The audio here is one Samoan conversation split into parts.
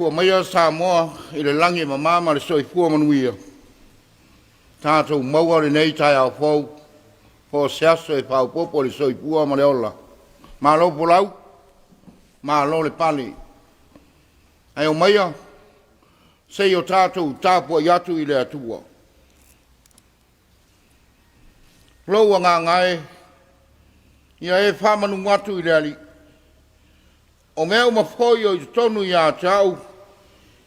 Maleifua maia Samoa i le lagi e mama ma le soifua manuia, tatou maua lenei taeao fou, po o se aso e faaopoopo i le soifua ma le ola. Malo folau, malo le pale. Ae omaia se i o tatou tapuai atu i le Atua. Lou agaga e, ia e faamanu atu i le Alii, o mea uma foi o i totonu ia te au,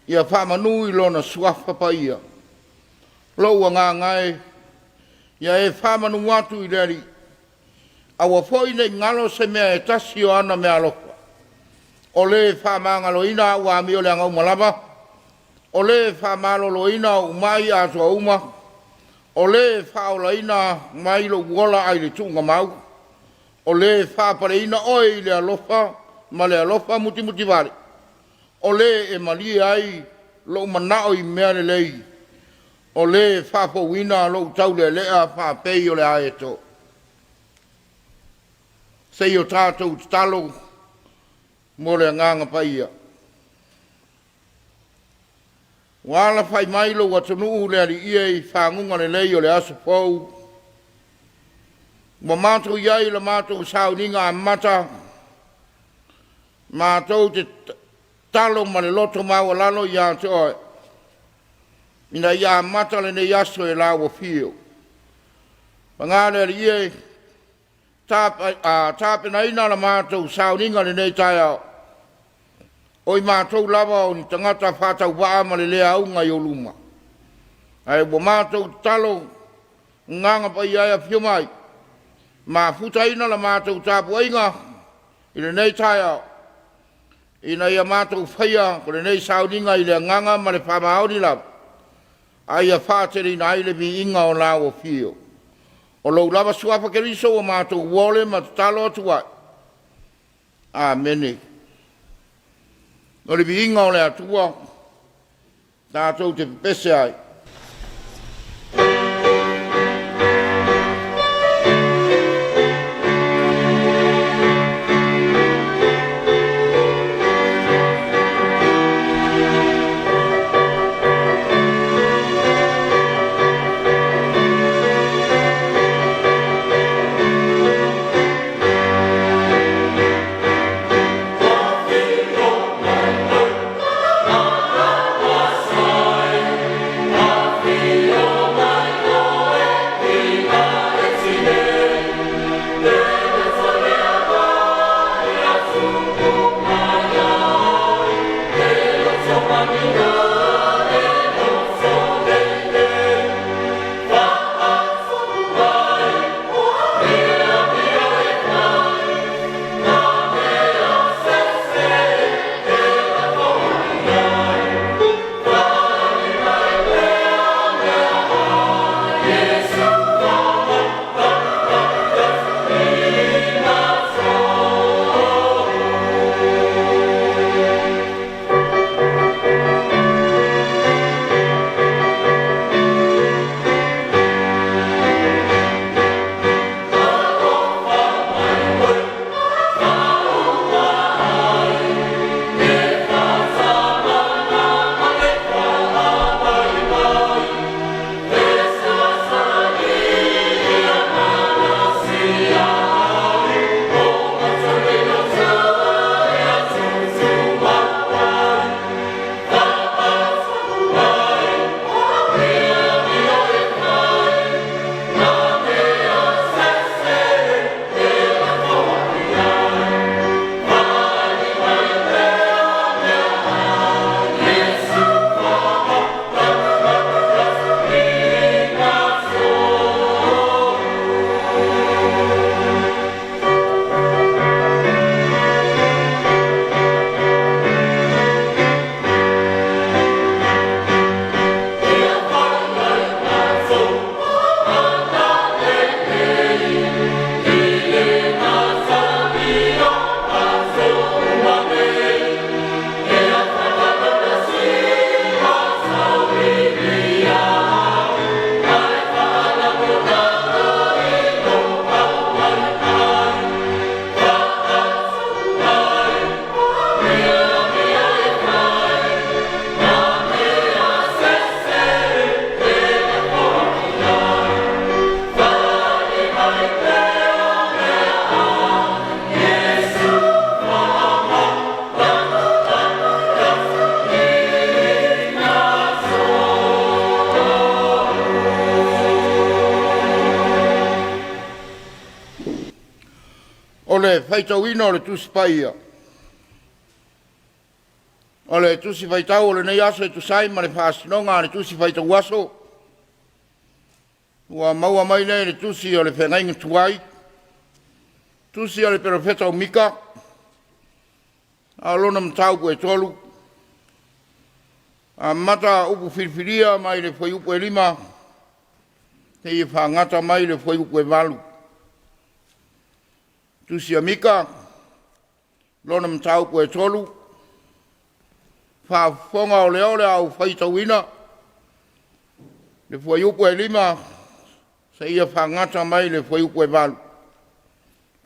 ia faamanu i Lona Suafa Paia. Lou agaga e, ia e faamanu atu i le Alii, aua foi ne i galo se mea e tasi o ana meaalofa, o le faamagaloina au amioleaga uma lava, o le faamaloloina ou mai atoa uma, o le faaolaina mai lou ola ae le tuugamau, o le faapaleina oe i le alofa ma le alofa mutimutivale, o le e malie ai lou manao i mea lelei, o le faafouina lou taulealea faapei o le aeto. Se i o tatou tatalo mo le Agaga Paia. Ua alafai mai lou atunuu le Alii e i faguga lelei o le aso fou, ua matou i ai i le matou sauniga amata, matou te tatalo ma le loto maualalo ia te Oe, ina ia amata lenei aso i lau afio. Paga le Alii e, tapenaina la matou sauniga i lenei taeao, o i matou lava o ni tagata faatauvaa ma le le auga i ou luma, ae ua matou tatalo, Agaga Paia e, afio mai, mafutaina la matou tapuaiga i lenei taeao, ina ia matou faia o lenei sauniga i le agaga ma le faamaoni lava, a ia faateleina ai le viiga o lau afio. O lou lava Suafa Keriso ua matou ole ma tatalo atu ai. Amene. O le viiga o le Atua tatou te pepese ai. le faitauina o le Tusi Paia, o le Tusi Faitau o lenei aso e tusa ai ma le faasinoga a le Tusi Faitau Aso, ua maua mai lea i le Tusi o le Feagaiga Tuai, Tusi a le Perofeta o Mika, a o lona mataupu e 3, amata upu filifilia mai le fuaiupu e 5 seia fagata mai le fuaiupu e 8. Tusi a Mika, lona mataupu e 3, faafofoga o lea o le a ou faitauina le fuaiupu e 5 seia fagata mai le fuaiupu e 8.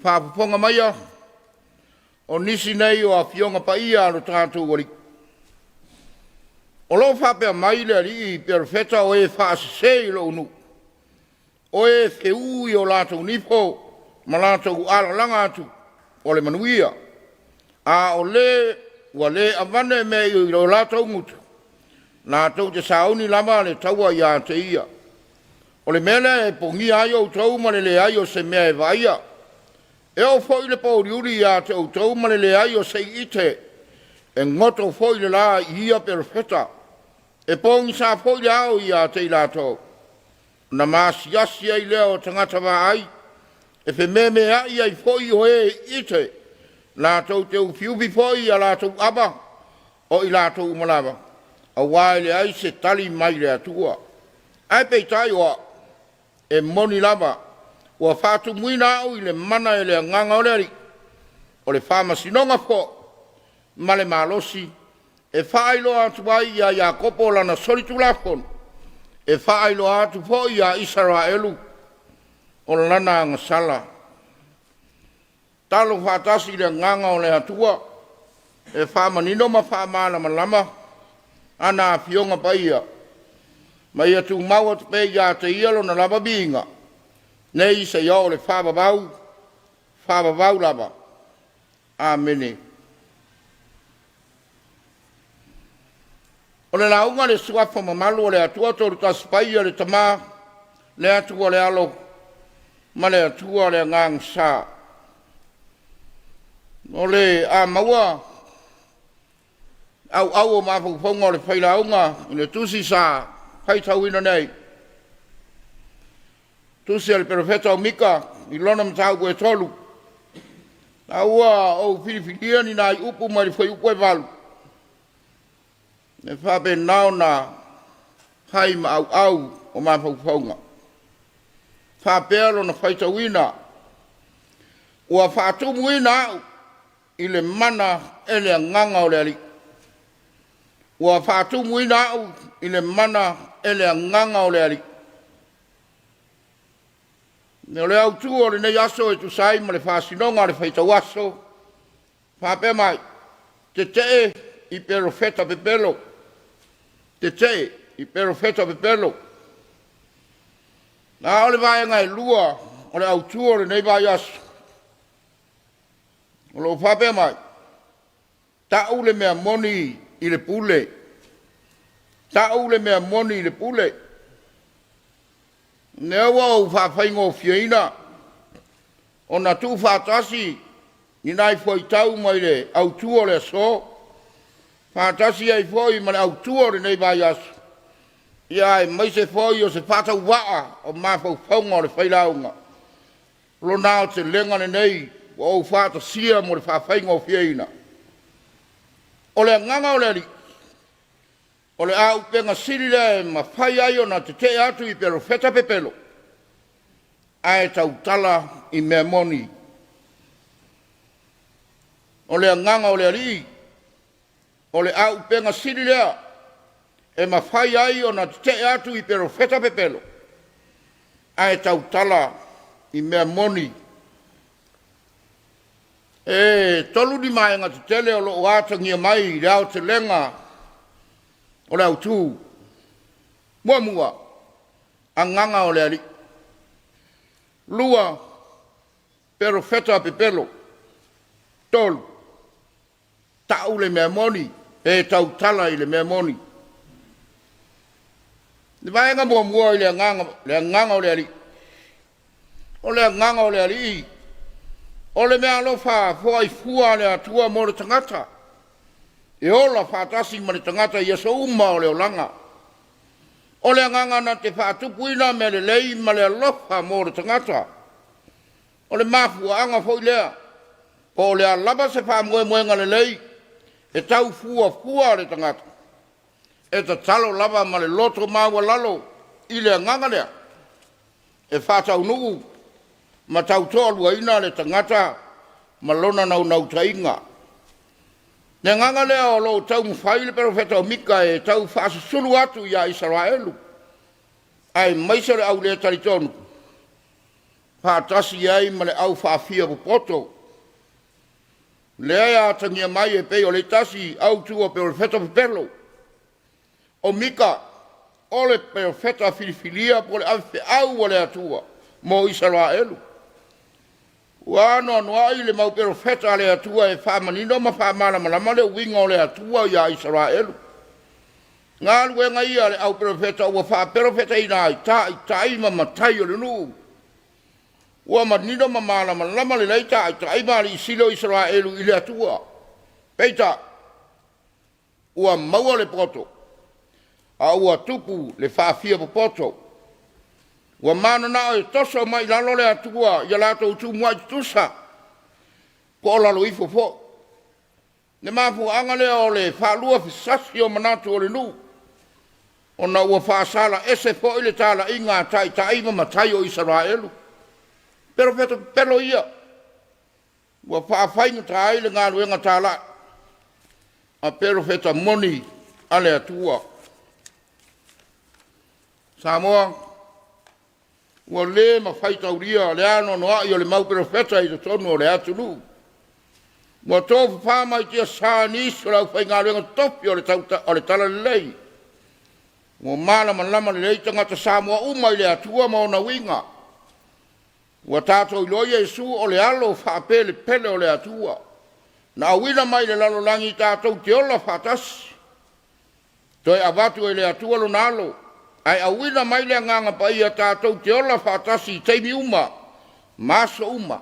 Faafofoga maia, o nisi nei o Afioga Paia a lo tatou Alii. O lo o faapea mai le Alii i Perofeta o e faasese i lou nuu, o e feú i o latou nifo ma latou alalaga atu, o le manuia, a o le ua le avane mea i o latou gutu, latou te sauni lava le taua ia te ia. O le mea lea e pogia ai outou ma le leai o se mea e vaaia. E oo foi le pouliuli ia te outou ma le leai o se iite, e goto foi le la i ia perofeta, e pogisa foi le ao ia te i latou, ona maasiasi ai lea o tagata vaai, e fememeai ai foi o e iite, latou te ufiufi foi i a latou ava, o i latou uma lava, aua e leai se tali mai le Atua. Ae peitai o au, e moni lava, ua faatumuina au i le mana e le Agaga o le Alii, o le faamasinoga foi ma le malosi e faailoa atu ai ia Iakopo lana solitulafono, e faailoa atu foi ia Isaraelu o lana agasala. Talo faatasi le Agaga o le Atua e faamanino ma faamalamalama ana Afioga Paia, ma ia tumau atu pea ia te Ia Lona lava viiga, nei seia oo i le faavavau, faavavau lava. Amene. O le lauga a le Suafa mamalu o le Atua Toolutasi Paia, le Tama, le Atua le Alo ma le Atua le Agaga Sa. O le a maua auau o mafaufauga o le failauga i le tusi sa faitauina nei, tusi a le Perofeta o Mika i lona mataupu e 3. A ua ou filifilia ni nai upu mai le fuaiupu e 8 e faapena ona fai ma auau o mafaufauga. Faapea lona faitauina, ua faatumuina au i le mana e le Agaga o le Alii. Ua faatumuina au i le mana e le Agaga o le Alii. O le autu o lenei aso e tusa ai ma le faasinoga o le faitau aso, faapea mai, tetee i perofeta pepelo, tetee i perofeta pepelo. A o le vaega e 2 o le autu o lenei vaiaso, o lo o faapea mai, tau le mea moni i le pule, tau le mea moni i le pule. O lea ua ou faafaigofieina ona tuufaatasi ni nai fuaitau mai le autu o le aso, faatasi ai foi ma le autu o lenei vaiaso, ia aemaise foi o se faatauvaa o mafaufauga o le failauga. O lona aotelega lenei ua ou faatasia mo le faafaigofieina. O le agaga o le Alii, o le auupega sili lea e mafai ai ona tetee atu i perofeta pepelo, ae tautala i mea moni. O le agaga o le Alii, o le auupega sili lea e mafai ai ona tetee atu i perofeta pepelo, ae tautala i mea moni. E 3 ni vaega tetele o lo o atagia mai i le aotelega o le autu. Muamua, agaga o le Alii. Lua, perofeta pepelo. 3, tau le mea moni pe tautala i le mea moni. O le vaega muamua i le agaga o le Alii. O le agaga o le Alii O le meaalofa foai fua a le Atua mo le tagata, e ola faatasi ma le tagata i aso uma o le olaga. O le agaga na te faatupuina mea lelei ma le alofa mo le tagata. O le mafuaaga foi lea, po o le a lava se faamoemoega lelei e tau fuafua le tagata, e tatalo lava ma le loto maualalo i le agaga lea, e faataunuu ma tautoaluaina le tagata ma lona naunautaiga. Le agaga lea o lo o taumafai le perofeta o Mika e tau faasusulu atu ia Isaraelu, aemaise o le au le talitonu, faatasi ai ma le au faafiapopoto. Lea e atagia mai e pei o le tasi autu o perofeta pepelo. O Mika, o le perofeta filifilia po o le avefeau a le Atua mo Isaraelu. Ua anoanoai le mau perofeta a le Atua e faamanino ma faamalamalama le uiga o le Atua ia Isaraelu. Galuega ia a le au perofeta ua faaperofetaina ai taitai ma matai o le nuu. Ua manino ma malamalama lelei taitai ma alii sili o Isaraelu i le Atua. Peitai, ua maua le poto, a ua tupu le faafiapopoto. Ua mananao e toso mai i lalo le Atua ia latou tumuai tutusa, po o lalo ifo foi. Le mafuaaga lea o le faaluafesasi o manatu o le nuu, ona ua faasala ese foi le talaiga a taitai ma matai o Isaraelu. Perofeta pepelo ia, ua faafaigata ai le galuega talai a perofeta moni a le Atua. Samoa, ua le mafai taulia le anoanoai o le mau perofeta i totonu o le atunuu. Ua tofafa mai tiasa nisi o le aufaigaluega totofi o le Talalelei. Ua malamalama lelei tagata Samoa uma i le Atua ma ona uiga. Ua tatou iloa Iesu o le alo faapelepele o le Atua, na auina mai i le lalolagi tatou te ola faatasi. Toe avatu e le Atua lona alo, ae auina mai le Agaga Paia tatou te ola faatasi i taimi uma ma aso uma,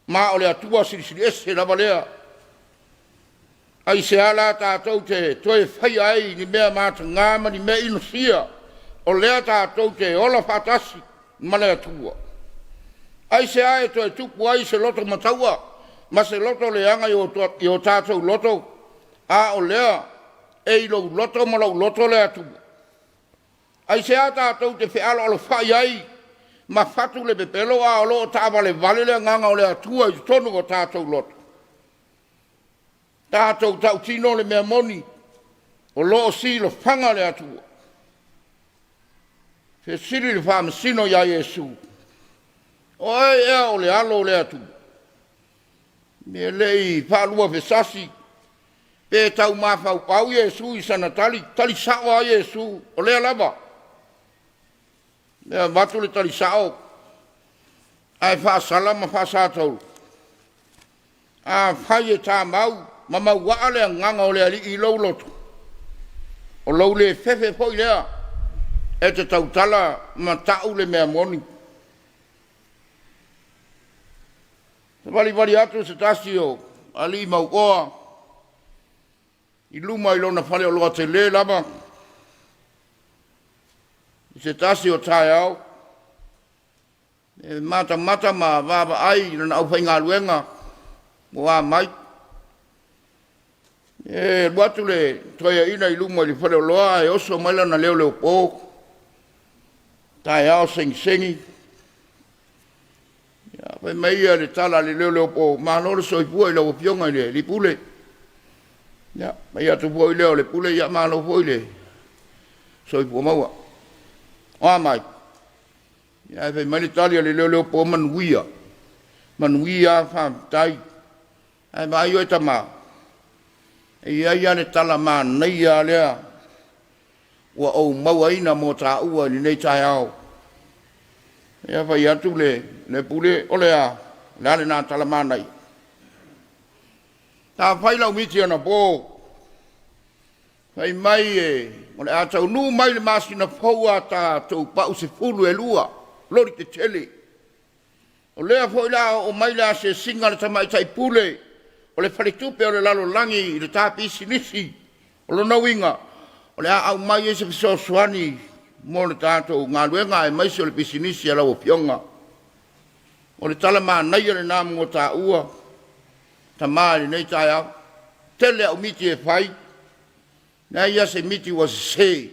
ma o le Atua Silisili Ese lava lea. Aisea la tatou te toe faia ai ni mea mataga ma ni mea inosia, o lea tatou te ola faatasi ma le Atua? Aisea e toe tupu ai se loto mataua ma se loto leaga i o tatou loto, a o lea e i lou loto ma lou loto le Atua? Aisea tatou te fealoalofai ai ma fatu le pepelo, a o lo o taavalevale le agaga o le Atua i totonu o tatou loto? Tatou tautino le mea moni, o lo o silafaga le Atua. Fesili le Faamasino ia Iesu, “O oe ea o le Alo o le Atua?” E le i faaluafesasi pe tau mafaufau Iesu i sana tali, tali sao lava Iesu, o lea lava. E avatu le tali sao ae faasala ma faasatauro. Afai e tamau ma mauaa le agaga o le Alii i lou loto, o lou le fefe foi lea e te tautala ma ta'u le mea moni. Savalivali atu se tasi o alii mauoa i luma i lona faleoloa tele lava i se tasi o taeao, e matamata ma vaavaai i lana aufaigaluega ua mai. E alu atu le toeaina i luma i le faleoloa ae oso mai lana leoleopo, taeao segisegi, fai mai ia le tala a le leoleopo, “Malo le soifua i lau Afioga i le alii Pule.” Ia, fai atu foi lea o le Pule, “Ia malo foi le soifua maua. O a mai?” Ae fai mai le tali a le leoleopo, “Manuia, manuia, faafetai. Ae vaai oe tama, e i ai lava le tala manaia lea ua ou mauaina mo tāua i lenei taeao.” Ia fai atu le Pule, “O le a? O le a lena tala manaia?” “Sa fai lau miti anapo, fai mai e o le a taunuu mai le masina fou a tatou pau 12, loli tetele. O lea foi o le a oo mai le asiasiga a le Tamaitai Pule o le Faletupe o le Lalolagi i le ta pisinisi. O lona uiga, o le a aumai ai se fesoasoani mo le tatou galuega aemaise o le pisinisi a lau Afioga. O le tala manaia lena mo taua, tama i lenei taeao. Tele au miti e fai, leai lava se miti ua sese.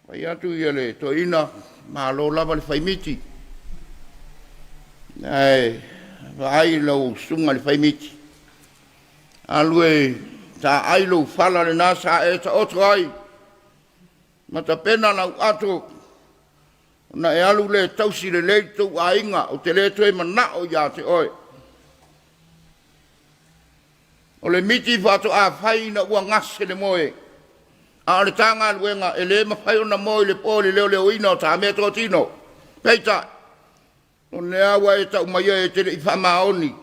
Fai atu le toeaina, malo lava le fai miti, ae vaai lau susuga i le fai miti, alu e taai lou fala lena sa e taoto ai ma tapena lau ato ona e alu lea e tausi lelei lo outou aiga, ou te le toe manao ia te oe. O le miti faatoa fai ina ua gase le moe, a o le ta galuega e le mafai ona moe i le po i le leoleoina o ta meatotino. Peitai, o lea ua e tau maia e te le i faamaoni,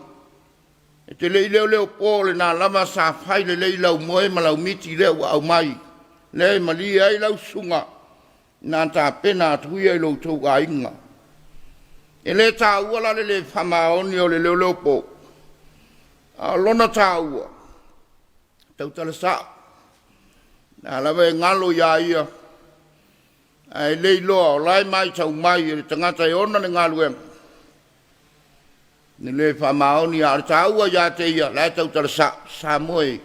e te le i leoleopo, o lena lava sa fai lelei lau moe ma lau miti lea ua aumai, lea e malie ai lau susuga ina tapena atu ia i lo outou aiga. E le taua la le le faamaoni o le leoleopo, a o lona taua, e tautala sao, o lea lava e galo ia ia, ae le iloa o la e matau mai e le tagata e ona le galuega le le faamaoni. A o le taua ia te ia, o la e tautala sao, Samoa e,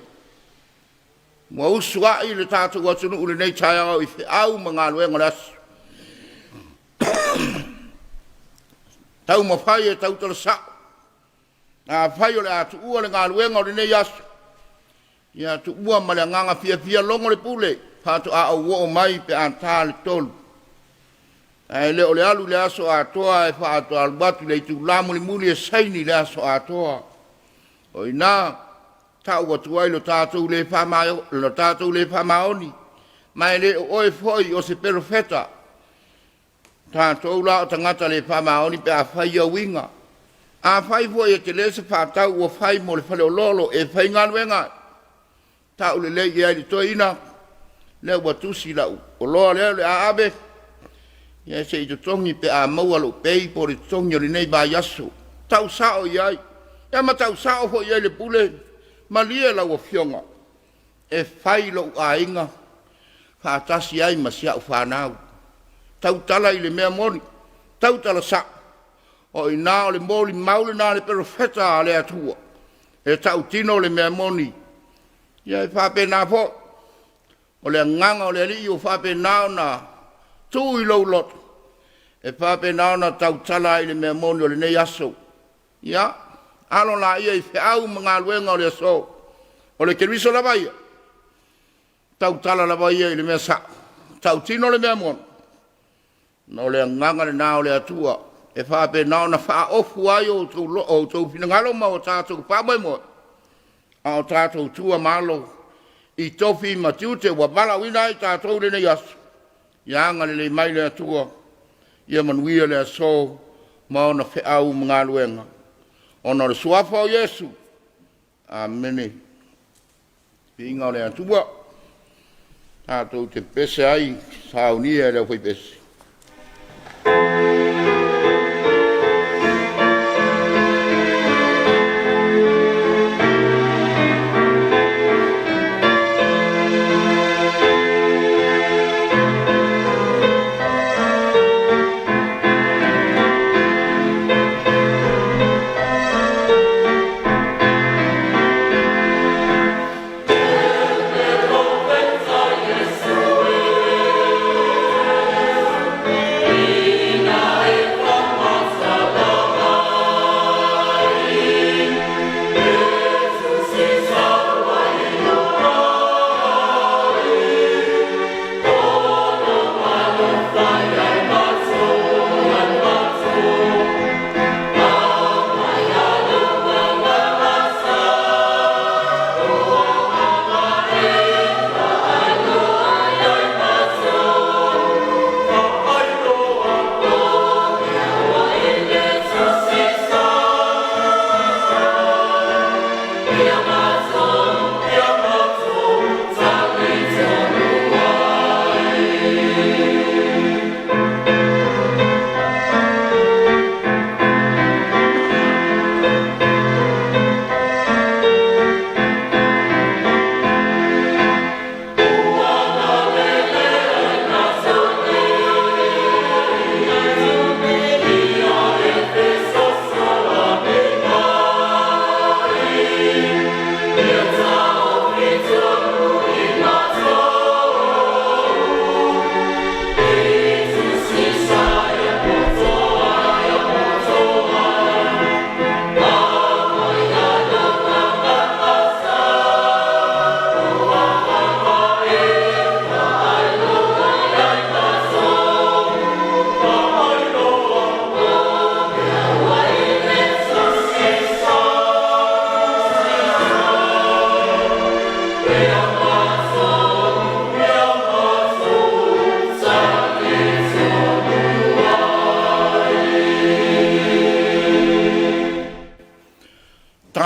ua usu ai le tatou atunuu i lenei taeao i feau ma galuega o le aso. Taumafai e tautala sao. Afai o le a tuua le galuega o lenei aso, ia tuua ma le agaga fiafia, logo le pule, faatoa ou oo mai pe a ta le 3:00. Ae le o le alu i le aso atoa ae faatoa alu atu i le itula mulimuli e saini le aso atoa. O i ina e tau atu ai lo tatou le faamaoni, ma e le o oe foi o se perofeta. O tatou la o tagata le faamaoni pe a fai ia uiga. Afai foi e tele se faatau ua fai mo le faleoloolo e faigaluega ai, tau lelei i ai i le toeaina, o lea ua tusi lau oloa lea o le a ave, ia se i totogi pe a maua lou pay po o le totogi o lenei vaiaso. Tau sao i ai, ia ma tau sao foi i ai le pule, malie lau Afioga, e fai lou aiga faatasi ai ma si au fanau. Tautala i le mea moni, tautala sao, o i ina o le molimau lena a le perofeta a le Atua e tautino le mea moni. Ia e faapena foi, o le agaga o le Alii ua faapena ona tuu i lou loto e faapena ona tautala ai i le mea moni o lenei aso. Ia, alo laia i feau ma galuega o le aso. O le Keriso lava ia, e tautala lava ia i le mea sao, tautino le mea moni, ona o le agaga lena o le Atua e faapena ona faaofu ai outou finagalo ma o tatou faamoemoe, a o tatou tua ma alo i tofi ma tiute ua valaauina ai tatou i lenei aso. Ia agalelei mai le Atua, ia manuia le aso ma ona feau ma galuega, ona o le suafa o Iesu. Amene. Viiga o le Atua. Tatou te pese ai, saunia e le aufaipese.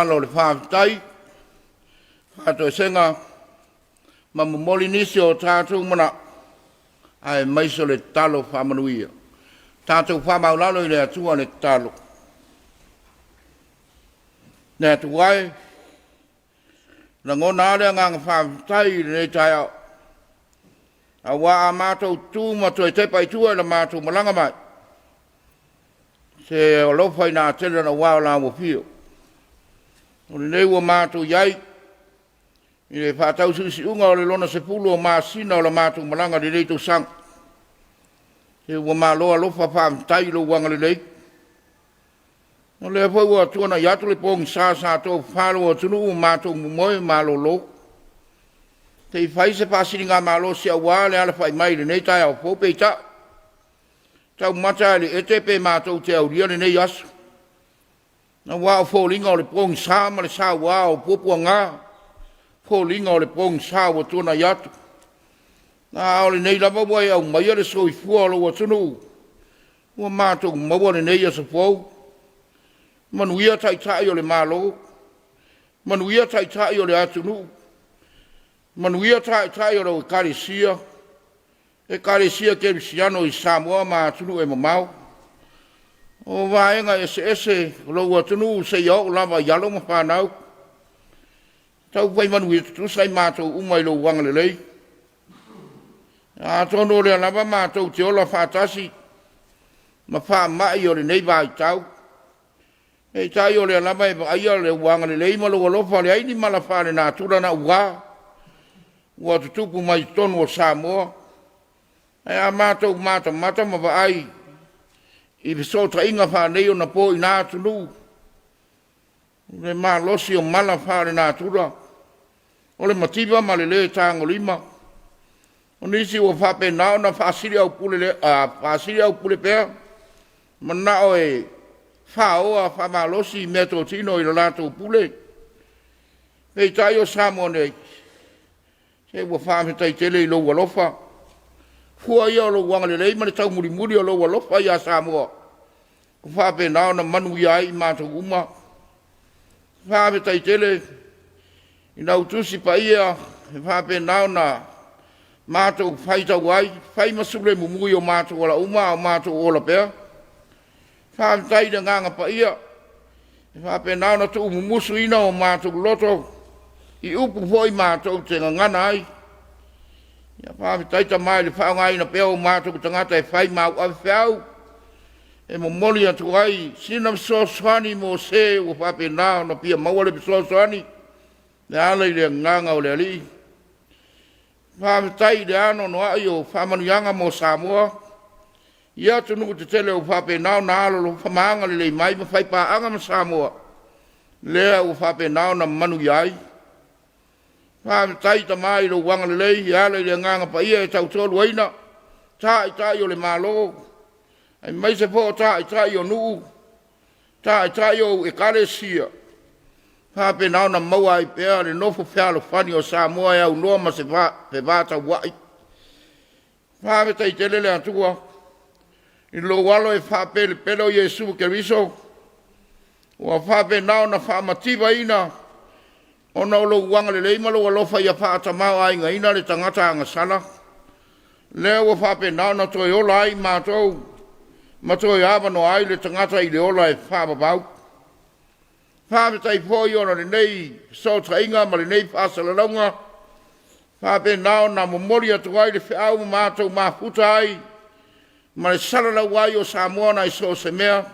Tala o le faafetai, faatoesega ma momoli nisi o tatou manao aemaise o le tatalo faamanuia. Tatou faamaualalo i le Atua le tatalo. Le Atua e, lagona lava le agaga faafetai i lenei taeao, aua a matou tu ma toe tepa i tua i le matou malaga mai, se alofa ina a tele naua o la ua afio. O lenei ua matou i ai i le faatausiusiuga o le lona 10 o masina o le matou malaga i lenei tausaga. Se ua malo alofa, faafetai i lou agalelei. O lea foi ua tuanai atu le pogisa sa tofafa lou atunuu ua matou momoe ma malolo, se i fai se faasiligamalosi aua le alafai mai i lenei taeao fou. Peitai, taumate lava i le ete pe matou te aulia lenei aso, aua o foliga o le pogisa ma le saua o puapuaga, foliga o le pogisa ua tuanai atu. A o lenei lava ua e aumaia le soifua o lou atunuu ua matou maua lenei aso fou. Manuia Taitai o le Malo, manuia Taitai o le atunuu, manuia Taitai o lau Ekalesia, Ekalesia Kerisiano i Samoa ma atunuu e mamao, o vaega eseese o lou atunuu seia oo lava i alo ma fanau. Taufai manuia tutusa i matou uma i lou agalelei. Atonu o lea lava matou te ola faatasi ma faamai o lenei vaitau, peitai o lea lava e vaaia lou agalelei ma lou alofa, leai ni mala faalenatura naua ua tutupu mai totonu o Samoa. Ae a matou matamata ma vaai i fesootaiga faaneionapo i na atunuu, le malosi o mala faalenatura, o le mativa ma le lē tagolima, o nisi ua faapena ona faasiliaupule pea, manao e faoa faamalosi meatotino i le latou pule. Peitai o Samoa nei, se ua faafetai tele i lou alofa, fua ia o lou agalelei ma le taumulimuli o lou alofa ia Samoa, ua faapena ona manuia ai i matou uma. Faafetai tele i lau Tusi Paia e faapena ona matou faitau ai, fai ma sule mumui o matou ala uma a o matou ola pea. Faafetai i le Agaga Paia e faapena ona tuumumusuina o matou loto i upu foi matou te gagana ai. Faafetai Tama i le faaaogaina pea o matou tagata e fai ma au avefeau e momoli atu ai sina fesoasoani mo se ua faapena ona fia maua le fesoasoani e ala i le agaga o le Alii. Faafetai i le anoanoai o faamanuiaga mo Samoa i atunuu tetele ua faapena ona alolofa ma agalelei mai ma faipaaga ma Samoa, lea ua faapena ona manuia ai. Faafetai Tama i lou agalelei e ala i le Agaga Paia e tautoaluaina Taitai o le Malo, aemaise foi o Taitai o nuu, Taitai o Ekalesia, faapena ona maua ai pea le nofo fealofani o Samoa e aunoa ma se fevataua'i. Faafetai tele le Atua i lou Alo e faapelepele o Iesu Keriso ua faapena ona faamativaina ona o lou agalelei ma lou alofa ia faatamaoaigaina le tagata agasala, lea ua faapena ona toe ola ai matou ma toe avanoa ai le tagata i le ola e faavavau. Faafetai foi ona o lenei fesootaiga ma lenei faasalalauga, faapena ona momoli atu ai le feau ma matou mafuta ai ma le salalau ai o Samoa nai so o se mea,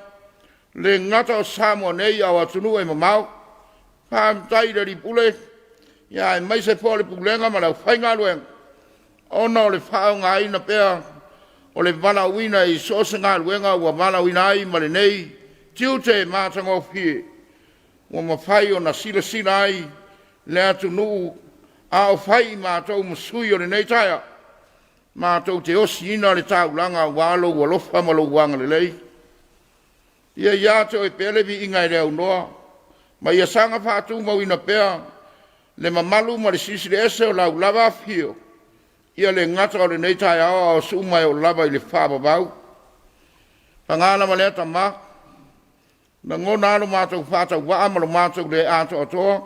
e le gata o Samoa nei a o atunuu e mamao. Faafetai i le Alii Pule, aemaise foi o le Pulega ma le aufaigaluega ona o le faaaogaina pea o le valaauina i so o se galuega ua valaauina ai ma lenei tiute matagofie ua mafai ona silasila ai le atunuu a o fai i matou ma sui o lenei taeao, matou te osiina le taulaga aua lou alofa ma lou agalelei. Ia ia te Oe pea le viiga e le aunoa, ma ia saga faatumauina pea le mamalu ma le Silisili Ese o lau lava afifio, ia le gata o lenei taeao, a o aso uma e oo lava i le faavavau. Paga lava lea Tama, Lagona lava lo matou faatauvaa ma lo matou le atoatoa,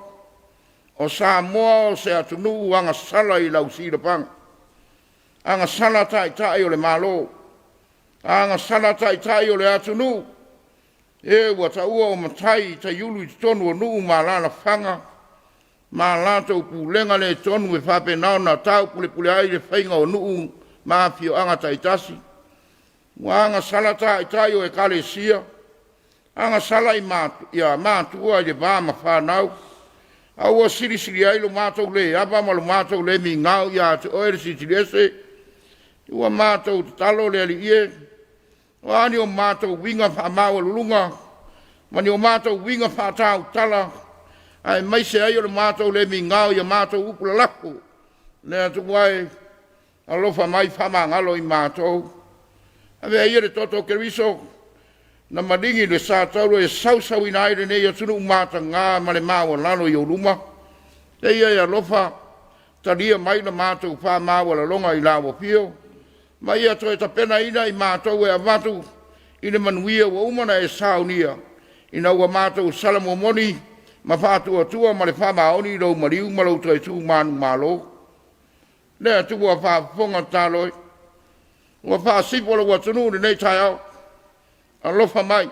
o Samoa o se atunuu agasala i lau silafaga, agasala Taitai o le Malo, agasala Taitai o le atunuu, e ua taua o matai taiulu i totonu o nuu ma alaalafaga ma latou pulega le tonu e faapena ona taupulepule ai le faiga o nuu ma afioaga taitasi. Ua agasala Taitai o Ekalesia, agasala i matua i le va ma fanau, a ua silisili ai lo matou le ava ma lo matou le migao ia te Oe le Silisili Ese. Ua matou tatalo le Alii e, o a ni o matou uiga faamaualuluga ma ni o matou uiga faatautala, aemaise ai o le matou le migao i a matou upu lalafo, le Atua e, alofa mai faamagalo i matou. Avea ia le toto o Keriso na maligi i le satauro e sausuina ai lenei atunuu mataga ma le maualalo i ou luma. E ia e alofa talia mai la matou faamaualaloga i lau afio, ma ia toe tapenaina i matou e avatu i le manuia ua uma ona e saunia, ina ua matou sala momoli ma faatuatua ma le faamaoni i lou maliu ma lou toe tu manumalo. Le Atua faafofoga tatalo e, ua faasifo lou atunuu i lenei taeao, alofa mai,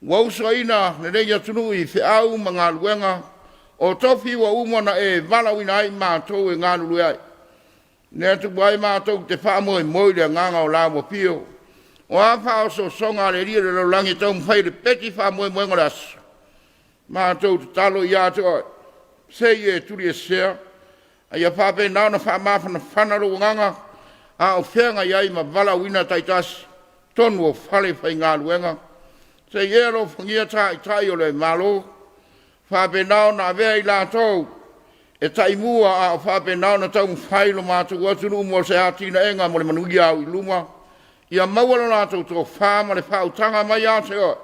ua usuaina lenei atunuu i feau ma galuega o tofi ua uma ona e valaauina ai i matou e galulue ai. Le Atua e, matou te faamoemoe i le agaga o lau afio. O a faaosoosoga a le alii o le lalolagi e taumafai e lepeti faamoemoega o le aso, matou tatalo ia te Oe, se i e tuliesea, a ia faapena ona faamafanafana lou agaga a o feagai ai ma valaauina taitasi i totonu o falefaigaluega. Se i e alofagia Taitai o le Malo, faapena ona avea i latou e taimua a o faapena ona taumafai lo matou atunuu mo se atinaeina mo le manuia auiluma. Ia maua le latou tofa ma le faautaga mai ia te Oe,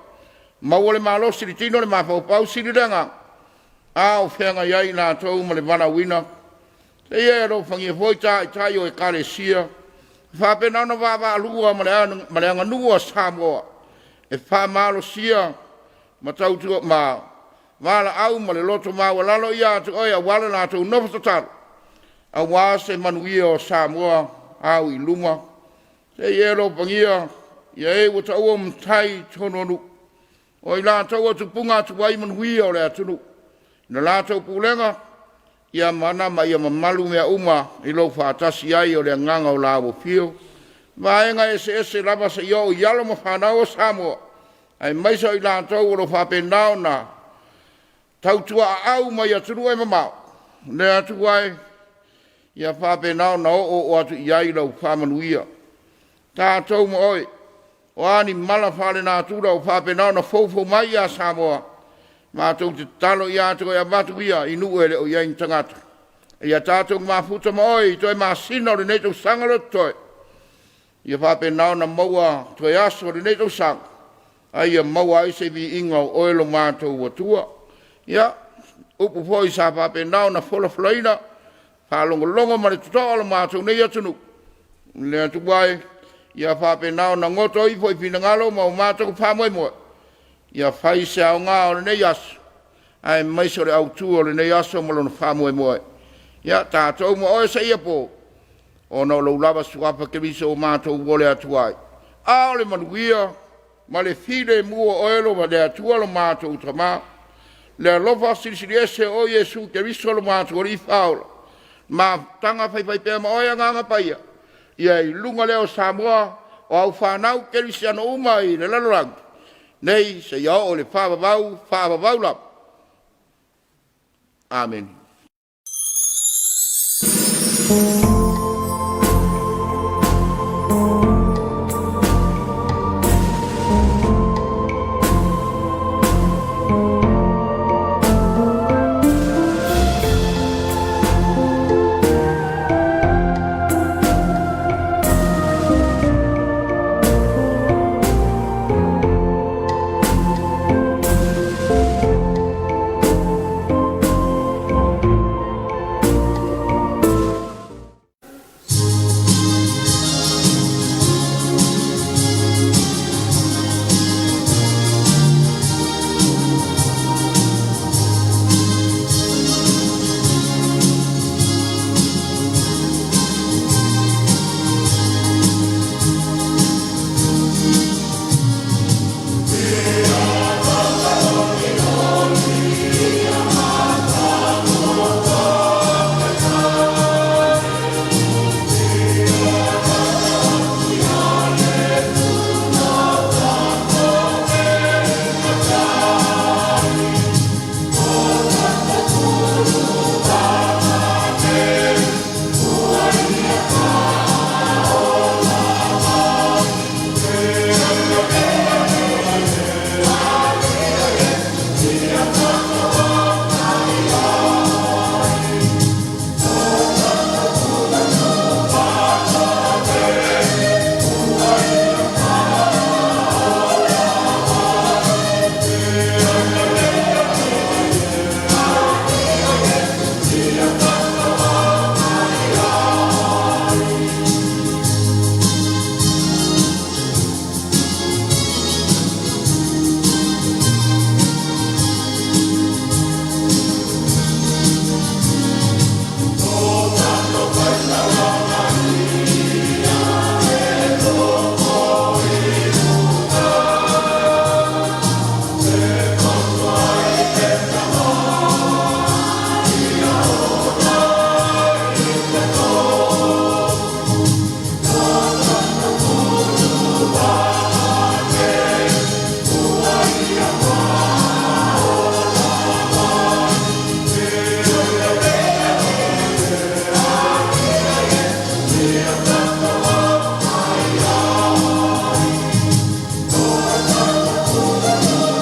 maua le malosi i le tino le mafaufau, sili le agaga a o feagai ai i latou ma le valaauina. Se i e alofagia foi Taitai o Ekalesia, faapena ona vaavaalua ma le aganuu a Samoa e faamalosia ma tautua ma valaau ma le loto maualalo ia te Oe aua le latou nofo tatalo aua se manuia o Samoa au i luma. Se i e alofagia e ua taua o matai i totonu o nuu, o i latou o tupuga tuai manuia o le atunuu i le latou pulega, ia mana ma ia mamalu mea uma i lou faatasi ai o le agaga o lau afio. O vaega eseese lava seia oo i alo ma fanau a Samoa, aemaise o i latou o lo o faapena ona tautuaaau mai atunuu e mamao. Le Atua e, ia faapena ona oooo atu i ai lau faamanuia. Tatou ma Oe, o a ni mala faalenatura ua faapena ona foufou mai ia Samoa, matou te tatalo ia te Oe, e avatu ia i nuu e le o i ai ni tagata. Ia tatou mafuta ma Oe i toe masina o lenei tausaga o lo o totoe, ia faapena ona maua toe aso o lenei tausaga, a ia maua ai se viiga o Oe lo matou Atua. Ia, upu foi sa faapena ona folafolaina, faalogologo ma le totoa lo matou nei atunuu, le Atua e, ia faapena ona goto ifo i finagalo ma o matou faamoemoe, ia fai se aoga o lenei aso, aemaise o le autu o lenei aso ma lona faamoemoe. Ia tatou ma Oe seia po, ona o lou lava suafa Keriso ua matou ole atu ai. A o le manuia ma le filemu o Oe le Atua lo matou Tama, le alofa silisili ese o Iesu Keriso lo matou Alii Faaola, mafutaga faifaipea ma Oe Agaga Paia, ia i luga lea o Samoa, o au fanau kerisiano uma i le lalolagi, nei seia oo i le faavavau, faavavau lava. Amene.